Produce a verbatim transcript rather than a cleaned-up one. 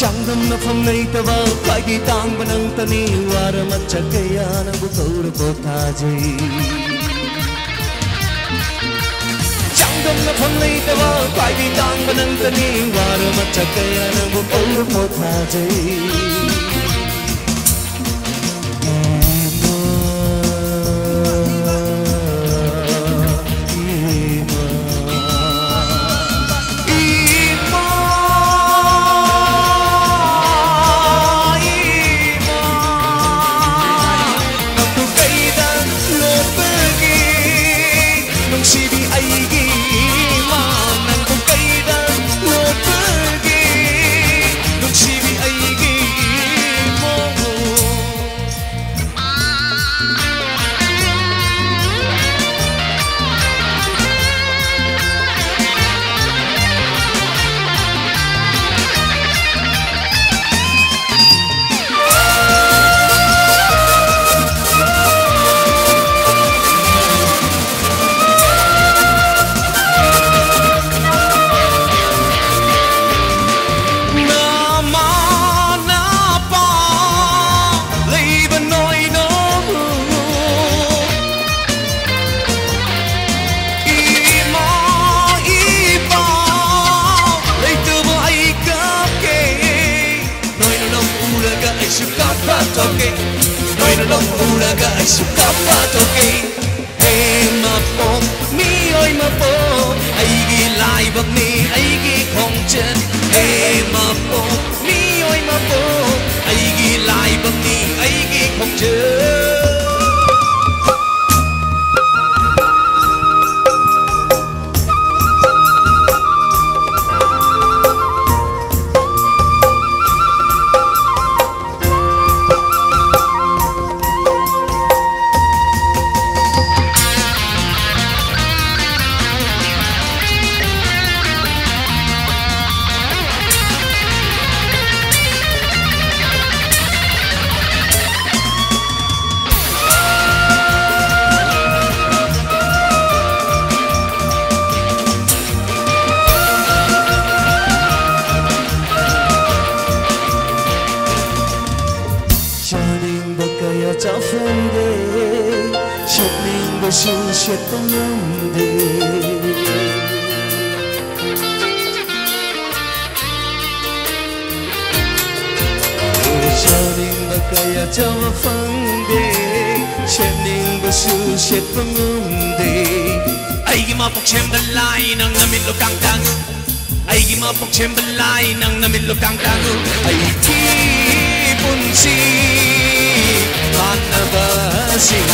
ꯆꯥꯡꯗꯝꯅꯐꯝ ꯂꯩꯇꯕ ꯈ꯭ꯋꯥꯏꯗꯒꯤ ꯇꯥꯡꯕ ꯅꯪꯇꯅꯤ, ꯋꯥꯔ ꯃꯆꯥꯛ ꯀꯌꯥ ꯅꯪꯕꯨ ꯀꯧꯔ ꯄꯣꯊꯥꯖꯩ꯫ ꯆꯥꯡꯗꯝꯅꯐꯝ ꯂꯩꯇꯕ ꯈ꯭ꯋꯥꯏꯗꯒꯤ ꯇꯥꯡꯕ ꯅꯪꯇꯅꯤ, ꯋꯥꯔ ꯃꯆꯥꯛ ꯀꯌꯥ ꯅꯪꯕꯨ ꯀꯧꯔ ꯄꯣꯊꯥꯖꯩ꯫ ꯅꯣꯏꯅ ꯅꯣꯡ ꯎꯔꯒ ꯑꯩꯁꯨ ꯀꯥꯞꯄ ꯊꯣꯛꯀꯦ꯫ ꯅꯣꯏꯅ ꯅꯣꯡ ꯎꯔꯒ ꯑꯩꯁꯨ ꯀꯥꯞꯄ ꯊꯣꯛꯀꯦ꯫ ꯍꯦ ꯃꯄꯣꯛ, ꯃꯤꯑꯣꯏ ꯃꯄꯣꯛ, ꯑꯩꯒꯤ ꯂꯥꯏꯕꯛꯅꯤ, ꯑꯩꯒꯤ ꯈꯣꯡꯆꯠ꯫ ꯍꯦ ꯃꯄꯣꯛ, ꯃꯤꯑꯣꯏ ꯃꯄꯣꯛ, ꯑꯩꯒꯤ ꯂꯥꯏꯕꯛꯅꯤ, ꯑꯩꯒꯤ ꯈꯣꯡꯆꯠ꯫ ꯐꯪꯗꯦ, ꯁꯦꯠꯅꯤꯡꯕꯁꯨ ꯁꯦꯠꯄ ꯉꯝꯗꯦ꯫ ꯆꯥꯅꯤꯡꯕ ꯀꯌꯥ ꯆꯥꯕ ꯐꯪꯗꯦ, ꯁꯦꯠꯅꯤꯡꯕꯁꯨ ꯁꯦꯠꯄ ꯉꯝꯗꯦ꯫ ꯑꯩꯒꯤ ꯃꯄꯣꯛ ꯁꯦꯝꯕ ꯂꯥꯏ ꯅꯪ ꯅꯃꯤꯠꯂꯣ ꯀꯥꯡ ꯇꯥꯡꯉꯨ꯫ ꯑꯩꯒꯤ ꯃꯄꯣꯛ ꯁꯦꯝꯕ ꯂꯥꯏ ꯅꯪ ꯅꯃꯤꯠꯂꯣ ꯀꯥꯡ ꯇꯥꯡꯉꯨ꯫ ꯑꯩꯒꯤ ꯄꯨꯟꯁꯤ ꯃꯥꯟꯅꯕꯁꯤꯡ